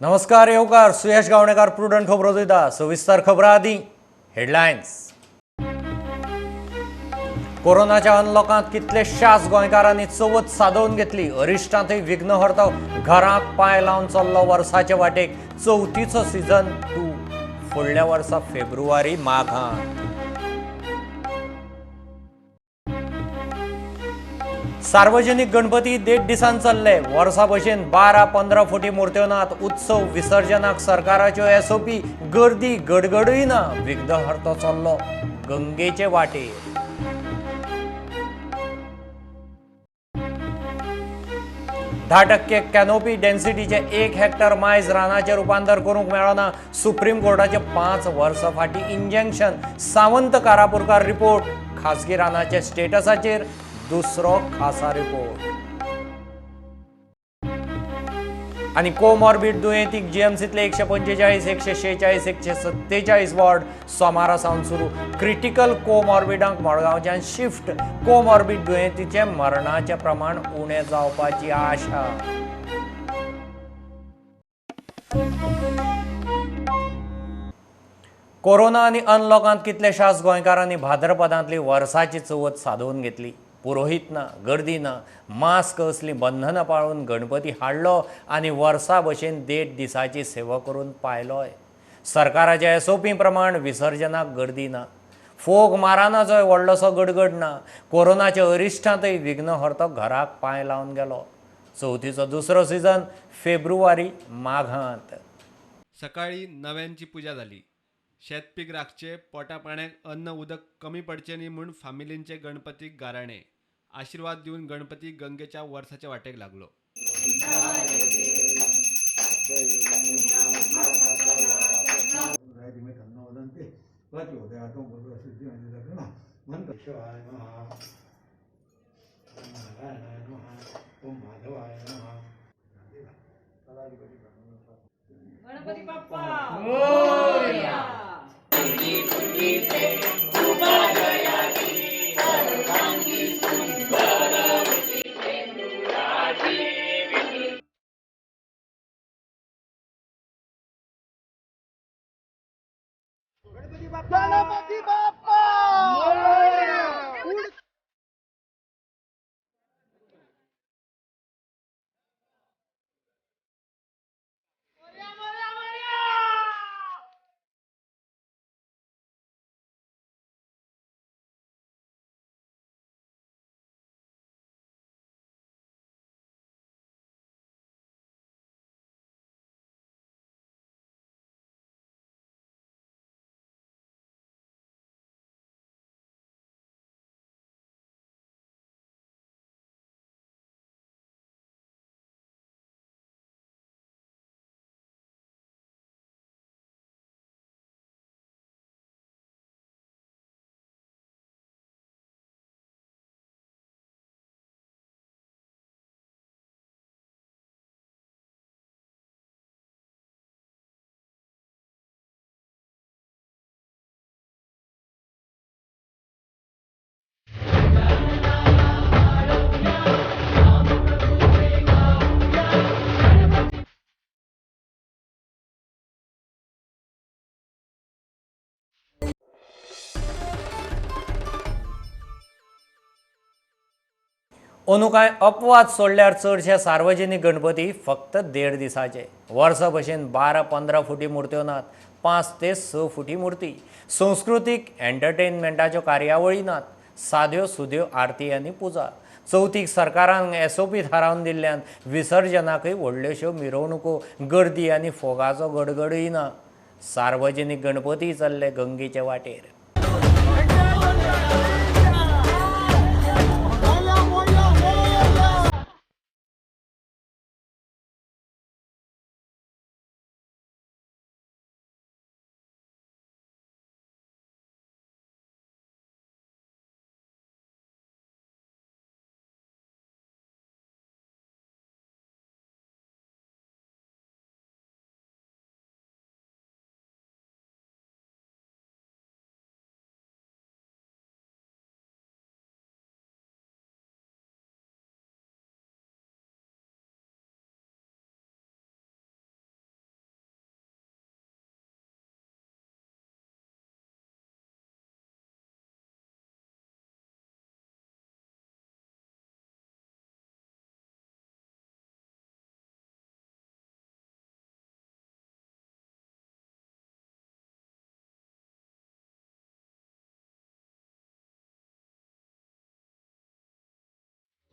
नमस्कार येवकार सुयश गावणेकार प्रुडंट खबरो दिता. सविस्तर खबरां आदी हेडलायन्स. कोरोनाच्या अनलॉकांत कितलेशाच गोंयकारांनी चवथ सादोवन घेतली. अरिश्टांतय विघ्नहर्तो घराक पांय लावन चल्लो वर्साचे वाटेक. चवथीचो सिजन 2 फुडल्या वर्सा फेब्रुवारी माघांत. सार्वजनिक गणपती 1.5 दिसान चल्ले. वर्सा भशेन 12-15 फुटी मूर्त्यो नात. उत्सव विसर्जनाक सरकाराच्यो एसओपी. गर्दी गडगडूय ना. विघ्नहर्तो चल्लो गंगेचे वाटेर. 10% कॅनोपी डेन्सिटीचे 1 हेक्टर मायज रानाचें रुपांतर करूंक मेळना. सुप्रीम कोर्टाचे 5 वर्सां फाटीं इंजेक्शन. सावंत कारापूरकार रिपोर्ट. खासगी रानाचे स्टेटसाचेर दुसरो खासा रिपोर्ट. आनी कोमॉर्बिड दुयेंतीक जीएमसींतले 145, 146, 147 वॉर्ड सोमारा सावन सुरू. क्रिटिकल कोमॉर्बिडांक मडगांवच्यान शिफ्ट. कोमॉर्बिड दुयेंतीचें मरणाचें प्रमाण उणें जावपाची आशा. कोरोना आनी अनलॉकांत कितलेशाच गोंयकारांनी भाद्रपदांतली वर्साची चवथ सादोवन घेतली. पुरोहीत ना, गर्दी ना, मास्क असली बंधनां पाळून गणपती हाडलो आनी वर्सा भशेन 1.5 दिसाची सेवा करून पायलोय. सरकाराच्या एसओपी प्रमाण विसर्जनाक गर्दी ना, फोग मारानाचोय व्हडलोसो गडगड ना. कोरोनाच्या अरिश्टांतय विघ्नहर्तो घराक पांय लावन गेलो. चवथीचो दुसरो सिजन फेब्रुवारी माघांत. सकाळी नव्यांची पुजा जाली. शेतपीक राखचे, पोटा पाण्याक अन्न उदक कमी पडचे न्ही म्हूण फामिलींचे गणपतीक गाराणे आशीर्वाद दिवन गणपती गंगेच्या वर्साच्या वाटेक लागलो. गणपती बाप्पा मोरया. गणपती बाप्पा मोरया. अंदू कांय अपवाद सोडल्यार चडशे सार्वजनिक गणपती फक्त 1.5 दिसाचे. वर्सा भशेन 12-15 फुटी मूर्त्यो नात, 5 ते 6 फुटी मूर्ती. संस्कृतीक एंटरटेनमेंटाच्यो कार्यावळी नात, साद्यो सुद्यो आरती आनी पुजा. चवथीक सरकारान एसओपी थारावन दिल्ल्यान विसर्जनाकय व्हडल्योश्यो मिरवणुको, गर्दी आनी फोगाचो गडगडूय ना. सार्वजनिक गणपती चल्ले गंगेचे वाटेर.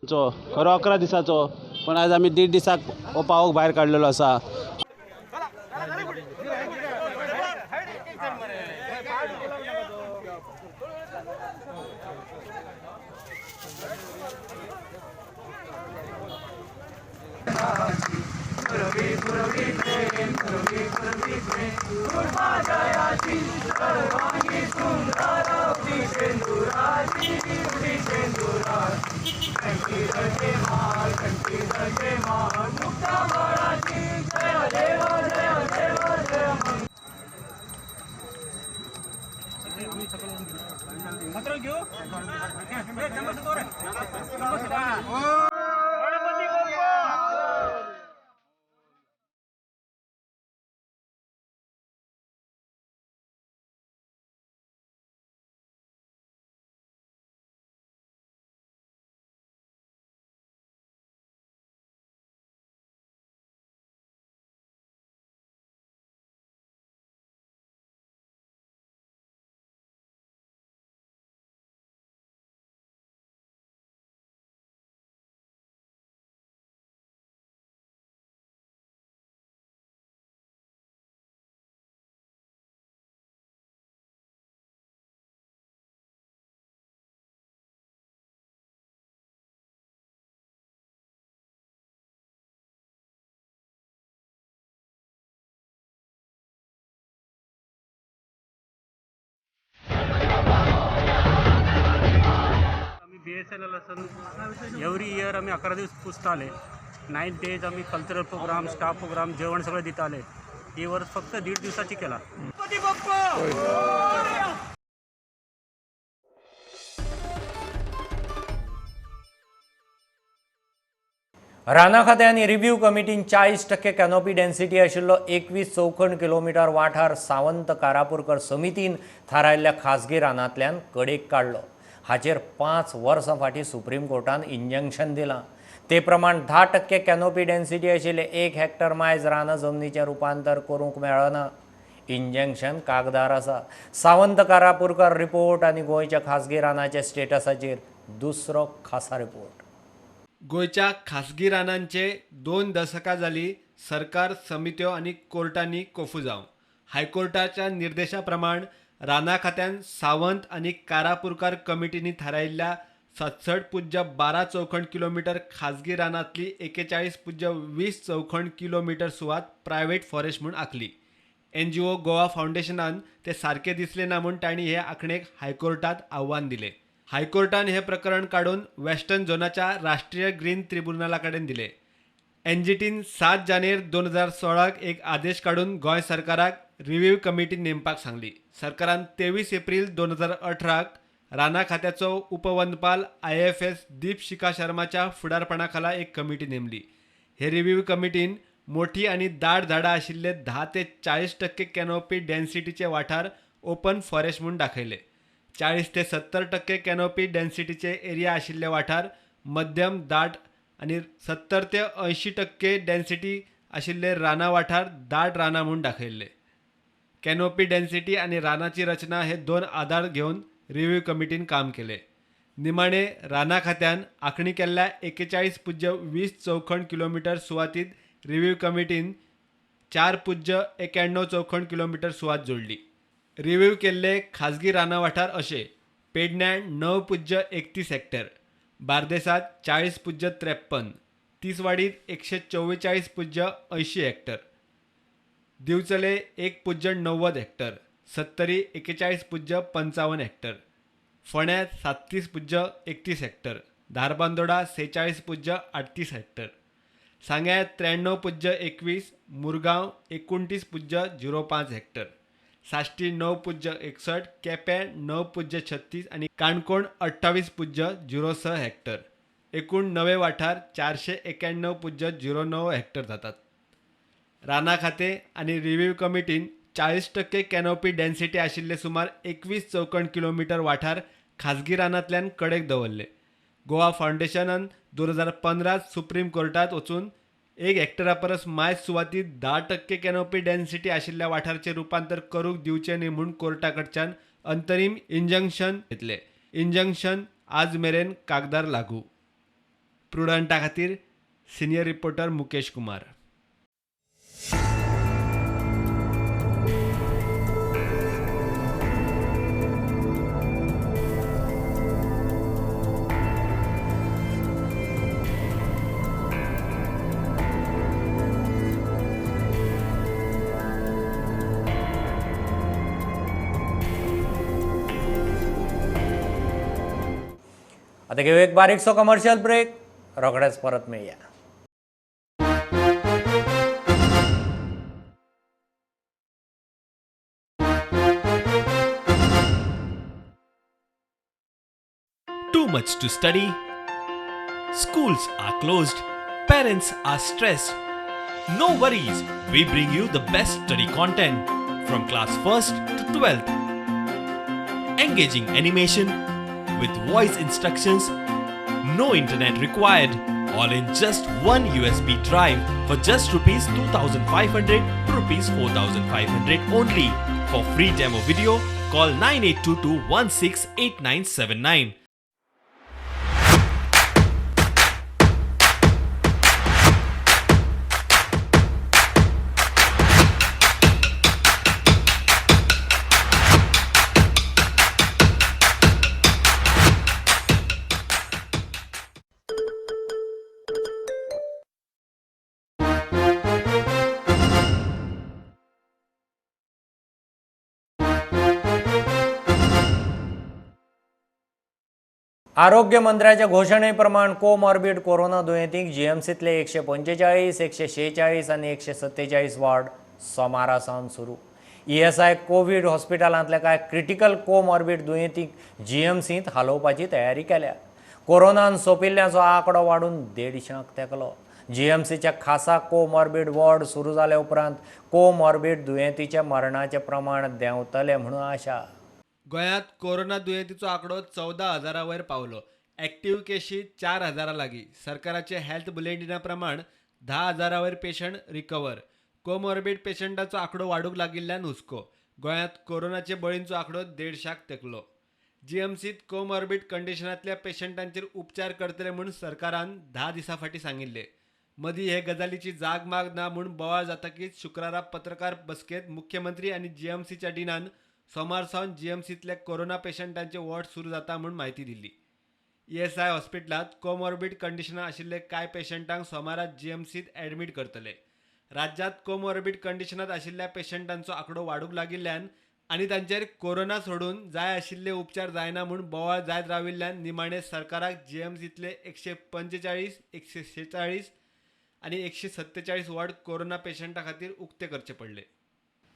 चो खरो 11 दिसाचो, पण आज आमी 1.5 दिसाक हो पावोक भायर काडलेलो आसा. BSNL असून एवरी इयर आमी 11 दीस पुजताले. 9 डेज आमी कल्चरल प्रोग्राम, स्टाफ प्रोग्राम, जेवण सगळें दिताले. ही वर्स फक्त 1.5 दिवसाची केला. राना खातें आनी रिव्यू कमिटीन 40% कॅनोपी डेन्सिटी आशिल्लो 21 चौखण किलोमिटर वाठार सावंत कारापूरकर समितीन थारायल्ल्या खाजगी रानांतल्यान कडेक काडलो. हाचेर 5 वर्सां फाटीं सुप्रीम कोर्टान इंजंक्शन दिलां. ते प्रमाण 10% कॅनोपी डेन्सिटी आशिल्ले 1 हेक्टर मायज रानां जमनीचें रुपांतर करूंक मेळना. इंजंक्शन कागदार आसा. सावंत कारापूरकर रिपोर्ट आनी गोंयच्या खाजगी रानाच्या स्टेटसाचेर दुसरो खासा रिपोर्ट. गोंयच्या खासगी रानांचे 2 दशकां जाली सरकार, समित्यो आनी कोर्टांनी कोफुजांव. हायकोर्टाच्या निर्देशा प्रमाण राना खात्यान सावंत आनी कारापूरकर कमिटींनी थारायिल्ल्या 67.12 चौखण किलोमिटर खाजगी रानांतली 41.20 चौखण किलोमिटर सुवात प्रायव्हेट फॉरेस्ट म्हूण आंखली. NGO Goa फावंडेशनान ते सारके दिसले ना म्हूण तांणी हे आंखणेक हायकोर्टांत आव्हान दिलें. हायकोर्टान हे प्रकरण काडून वेस्टर्न झोनाच्या राष्ट्रीय ग्रीन ट्रिब्युनला कडेन दिले. NGTन 7 जानेर 2016 एक आदेश काडून गोंय सरकाराक रिव्यू कमिटी नेमपाक सांगली. सरकारान 23 एप्रिल 2018 राना खात्याचो उपवनपाल IFS दीप शिखा शर्माच्या फुडारपणाखाला एक कमिटी नेमली. हे रिव्यू कमिटीन मोठी आनी दाट झाडां आशिल्ले 10 ते 40% कॅनोपी डेन्सिटीचे वाठार ओपन फॉरेस्ट म्हूण दाखयले. 40 ते 70% कॅनोपी डेन्सिटीचे एरिया आशिल्ले वाठार मध्यम दाट आनी 70 ते 80% डेन्सिटी आशिल्ले राना वाठार दाट रानां म्हूण दाखयल्ले. कॅनोपी डेन्सिटी आनी रानाची रचना हे 2 आधार घेवन रिव्यू कमिटीन काम केले. निमाणे राना खात्यान आंखणी केल्ल्या 41.20 चौखण किलोमिटर सुवातीत रिव्यू कमिटीन 4.91 चौखण किलोमिटर सुवात जोडली. रिव्यू केल्ले खाजगी राना वाठार अशे: पेडण्यां 9.31 हेक्टर, बार्देसांत 40.53, तिसवाडीत 144.80 हेक्टर, दिवचले 1.90 हेक्टर, सत्तरी 41.55 हेक्टर, फोंड्यां 37.31 हेक्टर, धारबांदोडा 46.38 हेक्टर, सांग्यां 93.21, मुरगांव 29.05 हेक्टर, साश्टी 9.61, केपें 9.36 आनी काणकोण 28.06 हेक्टर. एकूण नवे वाठार 491.09 हेक्टर जातात. राना खातें आनी रिव्यू कमिटीन 40% कॅनोपी डेन्सिटी आशिल्ले सुमार 21 चौखण किलोमिटर वाठार खाजगी रानांतल्यान कडेक दवरले. गोवा फावंडेशनान 2015 सुप्रीम कोर्टांत वचून 1 हेक्टरा परस मायज सुवातीत 10% कॅनोपी डेन्सिटी आशिल्ल्या वाठाराचें रुपांतर करूंक दिवचें न्ही म्हूण कोर्टा कडच्यान अंतरीम इंजंक्शन घेतलें. इंजंक्शन आज मेरेन कागदार लागू. प्रुडंटा खातीर सिनियर रिपोर्टर मुकेश कुमार. आतां घेवया एक बारीकसो कमर्शियल ब्रेक, रोखडेच परत मेळया. Too much to study. Schools are closed. Parents are stressed. No worries. We bring you the best study content from class 1st to 12th. Engaging animation with voice instructions. No internet required. All in just one USB drive for just rupees 2,500 to rupees 4,500 only. For free demo video, call 9822 168979. आरोग्य मंत्र्याच्या घोशणेप्रमाण comorbid corona दुयेंतींक जीएमसींतले 145, 146 आनी 147 ward सोमारा सावन सुरू. ESI Covid हॉस्पिटलांतल्या कांय critical comorbid दुयेंतींक जीएमसींत हालोवपाची तयारी केल्या. कोरोनान सोंपिल्ल्यांचो आंकडो वाडून 150 तेंकलो. जीएमसीच्या खासा कोमॉर्बिड वॉर्ड सुरू जाल्या उपरांत कोमॉर्बिड दुयेंतीच्या मरणाचें प्रमाण देंवतलें म्हणून आशा. गोंयांत कोरोना दुयेंतीचो आंकडो 14,000 वयर पावलो. एक्टिव्ह केशी 4,000 लागीं. सरकाराचे हेल्थ बुलेटिना प्रमाण 10,000 वयर पेशंट रिकवर. कोमॉर्बिड पेशंटाचो आंकडो वाडूंक लागिल्ल्यान हुस्को. गोंयांत कोरोनाचे बळींचो आंकडो 150 तेंकलो. जीएमसीत कोमॉर्बिड कंडिशनांतल्या पेशंटांचेर उपचार करतले म्हूण सरकारान 10 दिसां फाटीं सांगिल्लें. मदीं हे गजालीची जाग माग ना म्हूण बोवाळ जातकीच शुक्रारा पत्रकार बसकेंत मुख्यमंत्री आनी जीएमसीच्या डिनान सोमार सावन जीएमसींतल्या कोरोना पेशंटांचे वॉर्ड सुरू जाता म्हूण म्हायती दिली. ईएसआय हॉस्पिटलांत कोमॉर्बिड कंडिशनां आशिल्ले कांय पेशंटांक सोमारा जीएमसींत ॲडमीट करतले. राज्यांत कोमॉर्बिड कंडिशनांत आशिल्ल्या पेशंटांचो आंकडो वाडूंक लागिल्ल्यान आनी तांचेर कोरोना सोडून जाय आशिल्ले उपचार जायना म्हूण बोवाळ जायत राविल्ल्यान निमाणे सरकाराक जीएमसींतले 145, 146 आनी 147 वॉर्ड कोरोना पेशंटां खातीर उक्ते करचे पडले.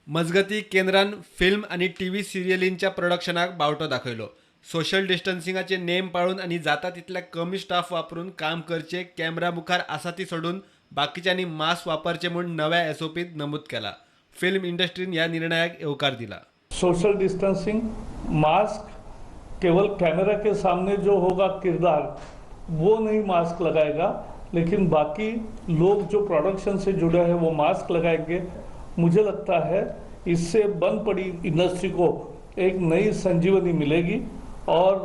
मजगती केंद्रान फिल्म आनी टीव्ही सिरियलींच्या प्रोडक्शनाक बावटो दाखयलो. सोशल डिस्टन्सिंगाचे नेम पाळून आनी जाता तितल्या कमी स्टाफ वापरून काम करचे, कॅमेरा मुखार आसा ती सोडून बाकीच्यांनी मास्क वापरचे म्हूण नव्या एसओपीत नमूद केला. फिल्म इंडस्ट्रीन ह्या निर्णयाक येवकार दिला. सोशल डिस्टन्सिंग, मास्क, केवल कैमरा के सामने जो होगा किरदार वो नहीं मास्क लगाएगा, लेकिन बाकी लोग जो प्रोडक्शन से जुड़े हैं वो मास्क लगाएंगे. मुझे लगता है इससे बंद पड़ी इंडस्ट्री को एक नई संजीवनी मिलेगी और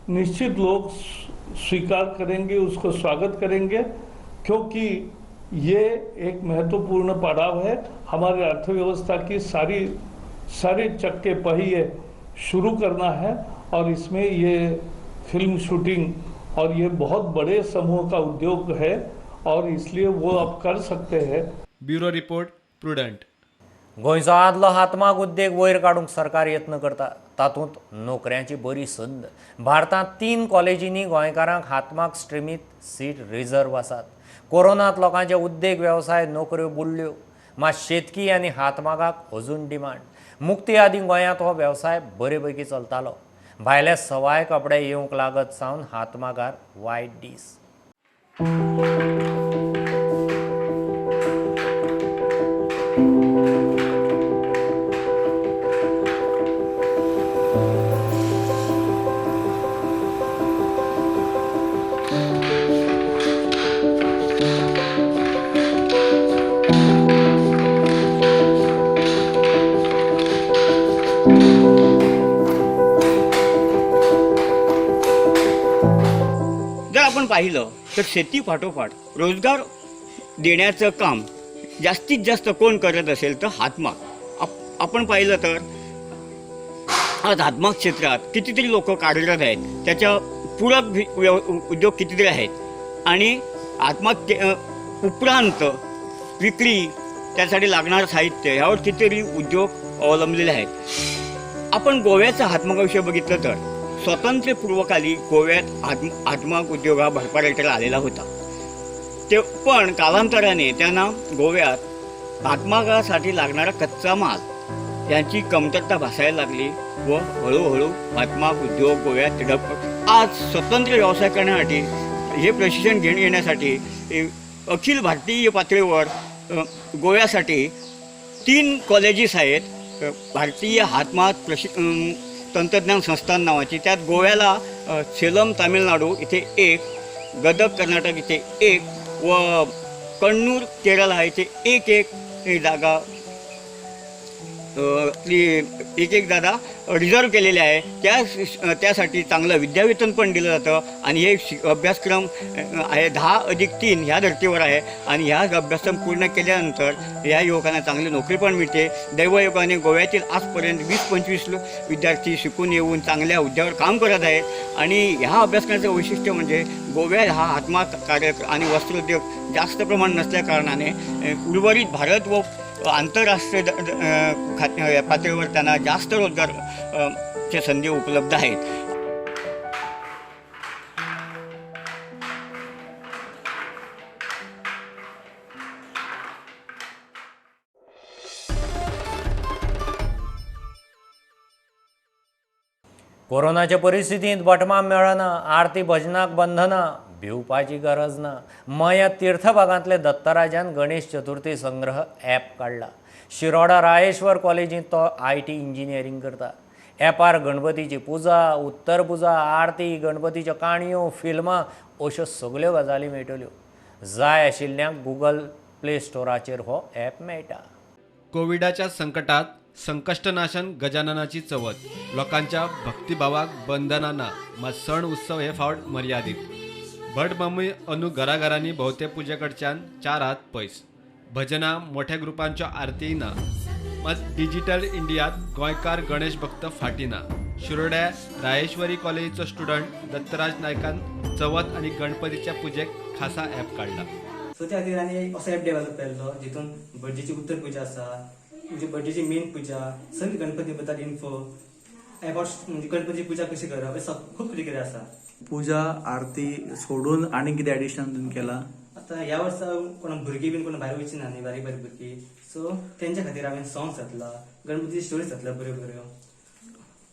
निश्चित लोग स्वीकार करेंगे, उसको स्वागत करेंगे, क्योंकि ये एक महत्वपूर्ण पड़ाव है हमारी अर्थव्यवस्था की. सारे चक्के पहिए शुरू करना है और इसमें ये फिल्म शूटिंग और ये बहुत बड़े समूह का उद्योग है और इसलिए वो अब कर सकते हैं. Bureau report, Prudent. गोंयचो आदलो हातमाग उद्देग वयर काडूंक सरकार यत्न करता, तातूंत नोकऱ्यांची बरी संद. भारतांत 3 कॉलेजींनी गोंयकारांक हातमाग स्ट्रिमींत सीट रिजर्व आसात. कोरोनांत लोकांचे उद्देग वेवसाय नोकऱ्यो बुडल्यो, मात शेतकी आनी हातमागाक अजून डिमांड. मुक्ती आदीं गोंयांत हो वेवसाय बरे पैकी चलतालो. भायले सवाय कपडे येवंक लागत सावन हातमागार वायट दीस. जर आपण पाहिलं तर शेती फाटोफाट रोजगार देण्याचं काम जास्तीत जास्त कोण करत असेल तर हातमाग. आपण पाहिलं तर आज हातमाग क्षेत्रात कितीतरी लोक कार्यरत आहेत, त्याच्या पूरक उद्योग कितीतरी आहेत आणि हातमाग उपरांत विक्री त्यासाठी लागणारं साहित्य ह्यावर कितीतरी उद्योग अवलंबलेले आहेत. आपण गोव्याचा हातमागाविषयी बघितलं तर स्वातंत्र्यपूर्वकाली गोव्यात हातमाग उद्योग हा भरपारेटला आलेला होता. ते पण कालांतराने त्यांना गोव्यात हातमागासाठी लागणारा कच्चा माल यांची कमतरता भासायला लागली व हळूहळू हातमाग उद्योग गोव्यात ढप. आज स्वतंत्र व्यवसाय करण्यासाठी हे प्रशिक्षण घेऊन येण्यासाठी अखिल भारतीय पातळीवर गोव्यासाठी 3 कॉलेजेस आहेत. भारतीय हातमाग तंत्रज्ञान संस्थान नावाची, त्यात गोव्याला सेलम तामिळनाडू इथे 1, गदग कर्नाटक इथे 1 व कण्णूर केरळ इथे 1 1 जागा एक जागा रिझर्व केलेले आहे. त्यासाठी चांगलं विद्यावेतन पण दिलं जातं आणि हे अभ्यासक्रम आहे 10+3 ह्या धर्तीवर आहे आणि ह्या अभ्यासक्रम पूर्ण केल्यानंतर ह्या युवकांना चांगली नोकरी पण मिळते. दैवयोगाने गोव्यातील आजपर्यंत 20-25 विद्यार्थी शिकून येऊन चांगल्या हुद्द्यावर काम करत आहेत. आणि ह्या अभ्यासक्रमाचं वैशिष्ट्य म्हणजे गोव्यात हा हातमाग कार्य आणि वस्त्रोद्योग जास्त प्रमाण नसल्याकारणाने उर्वरित भारत व आंतरराष्ट्रीय पातळीवर त्यांना जास्त रोजगार च्या संधी उपलब्ध आहेत. कोरोनाच्या परिस्थितींत भटमाम मेळना, आरती भजनाक बंधना, भिवपाची गरज ना. मया तीर्थबागांतले दत्तराजान गणेश चतुर्थी संग्रह ॲप काडला. शिरोडा रायेश्वर कॉलेजींत तो IT engineering करता. ॲपार गणपतीची पुजा, उत्तर पुजा, आरती, गणपतीच्यो काणयो, फिल्मां अश्यो सगल्यो गजाली मेळटल्यो. जाय आशिल्ल्यांक गुगल प्ले स्टोराचेर हो ॲप मेळटा. कोविडाच्या संकटात संकश्टनाशन गजाननाची चवथ, लोकांच्या भक्तिभावाक बंधनां ना, मात सण उत्सव हे फावट मर्यादीत. भट मामूय अंदू घराघरांनी भोवते पुजे कडच्यान 4 हात पयस, भजनां मोठ्या ग्रुपांच्यो आरतीय ना, मात डिजिटल इंडियात गोंयकार गणेश भक्त फाटी ना. शिरोड्या रायेश्वरी कॉलेजीचो स्टुडंट दत्तराज नायकान चवथ आनी गणपतीच्या पुजेक खासा ॲप काडला. सो त्या खातीर आनी असो ॲप डेव्हलप केल्लो जितून भटजीची उत्तर पुजा आसा, म्हणजे भटजीची मेन पुजा, सगळी गणपती बद्दल इन्फो अबाउट म्हणजे गणपती पुजा कशी करप, हें खूब कितें कितें आसा. पुजा आरती सोडून आनी कितें एडिशनल तुमी केला? आतां ह्या वर्सा कोण भुरगीं बीन कोण भायर वयची ना न्ही, बारीक बारीक भुरगीं, सो तेंच्या खातीर हांवें सॉंग्स घातला, गणपतीची स्टोरीज घातल्या बऱ्यो बऱ्यो,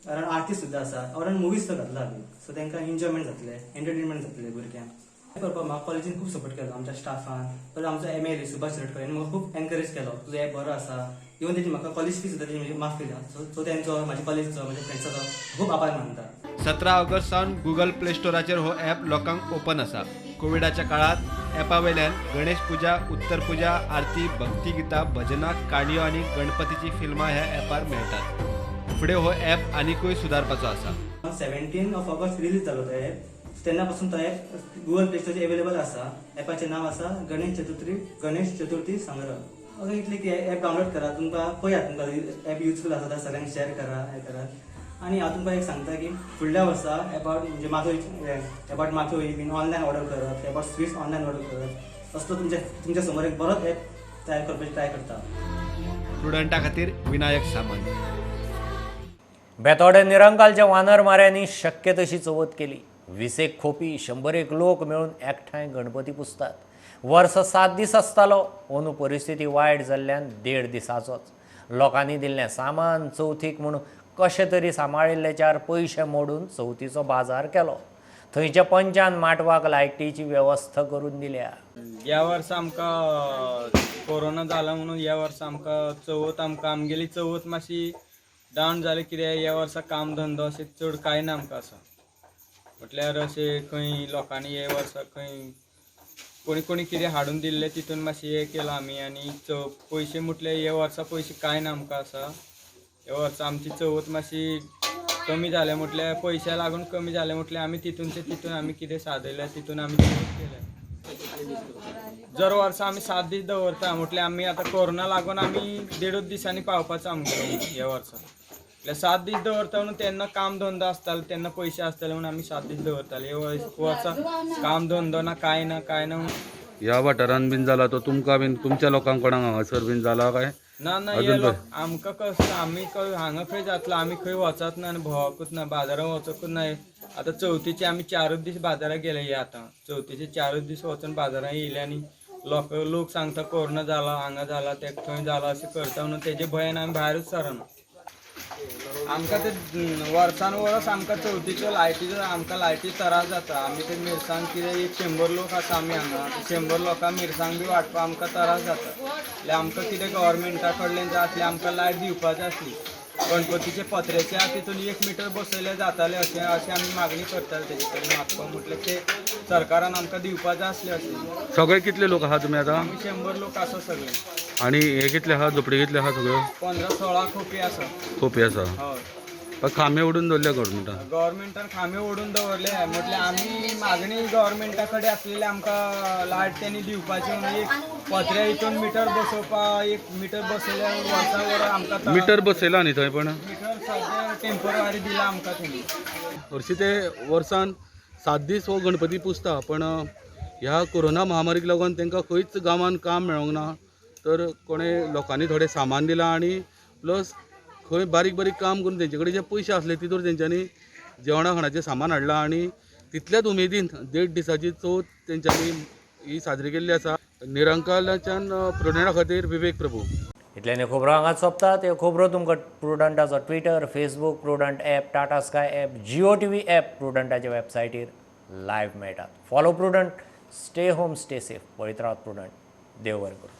कारण आरती सुद्दां आसा, कारण मुवीज सुद्दां घातला हांवें. सो तेंकां एन्जॉयमेंट जातलें, एंटरटेनमेंट जातलें भुरग्यांक. करपाक म्हाका कॉलेजीन खूब सपोर्ट केलो आमच्या स्टाफान, परत आमचो MLA Subhash Shirodkar हांणी म्हाका खूब एनकरेज केलो, तुजो ॲप बरो आसा. इवन तेजी म्हाका कॉलेज फी सुद्दां तेजी माफ केल्या. सो तेंचो, म्हाज्या कॉलेजीचो, म्हाज्या फ्रेंड्साचो खूब आभार मानता. 17 ऑगस्ट सावन गुगल प्ले स्टोराचेर हो ॲप लोकांक ओपन आसा. कोविडाच्या काळात ॲपा वयल्यान गणेश पुजा, उत्तर पुजा, आरती, भक्तिगितां, भजनां, काणयो आनी गणपतीची फिल्मां ह्या ॲपार मेळटात. फुडें हो ॲप आनिकूय सुदारपाचो आसा. 17 ऑगस्ट रिलीज जालो तो ॲप, तेन्ना पासून तो ॲप गुगल प्ले स्टोराचेर एवेलेबल आसा. ॲपाचें नांव आसा गणेश चतुर्थी संग्रह. अशें इतलें की ॲप डावनलोड करा, तुमकां पळयात, तुमकां ॲप युजफूल आसा जाल्यार सगळ्यांक शेअर करा, हें करात. आनी हांव तुमकां एक सांगता की फुडल्या वर्सा एबाउट म्हणजे माथो एबाउट माथो बीन ऑनलायन ऑर्डर करप, एबाउट स्वीट्स ऑनलायन ऑर्डर करप, असलो तुमच्या समोर एक बरोच ॲप तयार करपाची ट्राय करता. स्टुडंटा खातीर विनायक सामंत. बेतोडे निरंकालच्या वानर माऱ्यांनी शक्य तशी चवथ केली. 20 खोपी 100 लोक मेळून एकठांय गणपती पुजतात. वर्स 7 दीस आसतालो, अंदू परिस्थिती वायट जाल्ल्यान 1.5 दिसाचोच. लोकांनी दिल्लें सामान चवथीक म्हूण कशें तरी सांबाळिल्ले 4 पयशे मोडून चवथीचो बाजार केलो. थंयच्या पंचान माटवाक लायटीची वेवस्था करून दिल्या. ह्या वर्सा आमकां कोरोना जाला म्हणून ह्या वर्सा आमकां चवथ आमकां आमगेली चवथ मातशी डावन जाली. कित्याक ह्या वर्सा काम धंदो अशें चड कांय ना आमकां आसा, म्हटल्यार अशें खंय लोकांनी हे वर्सा खंय कोणी कोणी कितें हाडून दिल्लें तितून मातशें हें केलां आमी. आनी पयशे म्हटल्यार हे वर्सा पयशे कांय ना आमकां आसा. हे वर्सा आमची चवथ मातशी कमी जालें म्हटल्यार पयशा लागून कमी जालें म्हटल्यार आमी तितूनचे तितून आमी कितें सादयलें तितून आमी चवथ केलें. जर वर्सा आमी 7 दीस दवरता म्हटल्यार आमी आतां कोरोना लागून आमी 1.5 दिसांनी पावपाचो आमगेलो ह्या वर्सा. म्हटल्यार 7 दीस दवरता म्हणून तेन्ना काम धंदो आसतालो, तेन्ना पयशे आसताले म्हणून आमी 7 दीस दवरताले. हे वर्सा काम धंदो ना, कांय ना, कांय ना. ह्या वाठारान बीन जाला तो तुमकां बीन तुमच्या लोकांक कोणाक हांगासर बीन जाला काय? ना ना, हे लोक आमकां कसं आमी हांगा खंय जातलो, आमी खंय वचत ना आनी भोंवकूच ना, बाजारान वचकूच ना. आतां चवथीचे आमी 4 दीस बाजाराक गेले. हे आतां चवथीचे 4 दीस वचून बाजारान येयले आनी लोक सांगता कोरोना जाला, हांगा जाला, ते थंय जाला अशें करता म्हणून तेजे भंयान आमी भायरूच सरना. आमकां ते वर्सान वर्स आमकां चवथीच्यो लायटीचो आमकां लायटी त्रास जाता. आमी ते मिरसांग कितें 100 लोक आसा आमी हांगा, 100 लोकांक मिरसांग बी वांटपाक आमकां त्रास जाता. म्हळ्यार आमकां कितें गव्हर्मेंटा कडल्यान जाय आसली आमकां लायट दिवपाची आसली. गणपतीचे पत्र्याचे आसा तितून 1 मिटर बसयले जाताले अशें अशें आमी मागणी करताले तेजे कडेन मागपाक. म्हटल्यार ते सरकारान आमकां दिवपाचें आसलें अशें. सगळे कितले लोक आहा तुमी आतां? आमी 100 लोक आसा सगळे. आनी हे कितले आहा, झोपडी कितले आहा सगळ्यो? 15-16 खोपी आसा. खोपी आसा. हय. खांबे ओडून दवरले गव्हर्मेंटान? गव्हर्मेंटान खांबे ओडून दवरले. म्हटल्यार आमी मागणी गव्हर्मेंटा कडेन आसलेली आमकां लायट तेणी दिवपाची म्हणून एक पत्र्या हितून मिटर बसोवपा, 1 मिटर बसयल्यार वर्सा वर आमकां मिटर बसयला न्ही थंय? पण मिटर सद्या टेम्पररी दिला आमकां तेणी. हरशीं ते वर्सान 7 दीस हो गणपती पुजता, पण ह्या कोरोना महामारीक लागून तांकां खंयच गांवान काम मेळोंक ना. तर कोणें लोकांनी थोडें सामान दिलां आनी प्लस खंय बारीक बारीक काम करून तेंचे कडेन जे पयशे आसले तितूर तेंच्यांनी जेवणा खाणाचें सामान हाडलां आनी तितल्याच उमेदीन 1.5 दिसाची चवथ तेंच्यांनी ही साजरी केल्ली आसा. निरंकालाच्यान प्रुडंटा खातीर विवेक प्रभू. इतल्यान खबरो हांगाच सोंपतात. ह्यो खबरो तुमकां प्रुडंटाचो Twitter, Facebook, Prudent app, Tata Sky app, Jio TV app प्रुडंटाच्या वेबसायटीर live मेळटात. Follow Prudent, stay home, stay safe. पळयत रावात प्रुडंट. देव बरें करूं.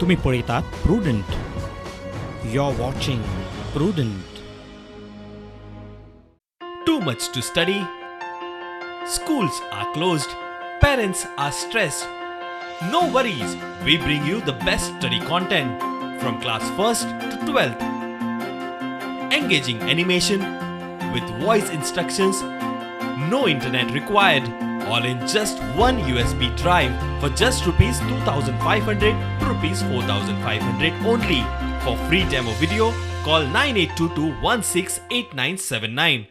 तुम्ही पळयतात Prudent. You are watching Prudent. Too much to study, schools are closed, parents are stressed. No worries, we bring you the best study content from class 1st to 12th. Engaging animation with voice instructions, no internet required, all in just one USB drive for just Rs 2,500 to Rs 4,500 only. For free demo video, call 9822 168979.